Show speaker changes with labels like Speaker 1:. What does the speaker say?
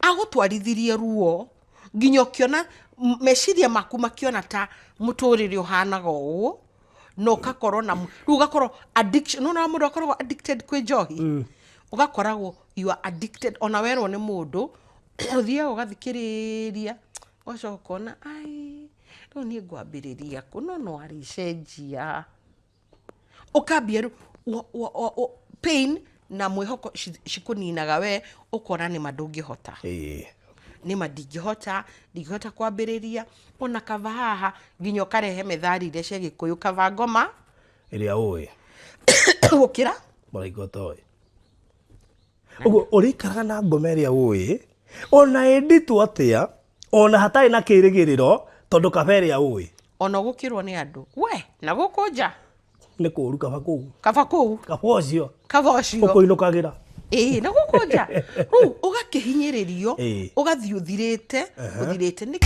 Speaker 1: Agũtwarithirie ruo nginya ũkĩona meciria maku makĩona ta mũtũrĩre ũhanaga ũũ, na ũgakorwo na rĩu ũgakorwo addiction. Nĩwona mũndũ akoragwo addicted kwĩ njohi, ũgakoragwo you are addicted. Ona werwo nĩ mũndũ, ũthiaga ũgathikĩrĩria, ũgacoka ũkona, ai, rĩu niĩ ngwambĩrĩria kũ? No no arĩcenjia. Ũkambia rĩu pain na mwĩhoko cikũninaga, we ũkona nĩma ndũngĩhota. Nĩma ndingĩhota, ndingĩhota kwambĩrĩria ona kaba haha, nginya ũkarehe methali iria cia Gĩkũyũ, kaba ngoma
Speaker 2: ĩrĩa ũĩ
Speaker 1: gũkĩra
Speaker 2: mũraika ũtoĩ. Ũguo ũrĩikaraga na ngoma ĩrĩa ũĩ, ona ĩ nditũ atĩa, ona hatarĩ na kĩrĩgĩrĩro, tondũ kaba ĩrĩa ũĩ.
Speaker 1: Ona ũgũkĩrwo nĩ andũ we na gũkũ nja.
Speaker 2: Nĩ kũũru, kaba kũu.
Speaker 1: Kaba kũu.
Speaker 2: Kaba ũcio.
Speaker 1: Kaba ũcio.
Speaker 2: Ũkũinũkagĩra.
Speaker 1: Ĩĩ, na gũkũ nja rĩu ũgakĩhinyĩrĩrio. Ũgathiĩ ũthirĩte, ũthirĩte nĩ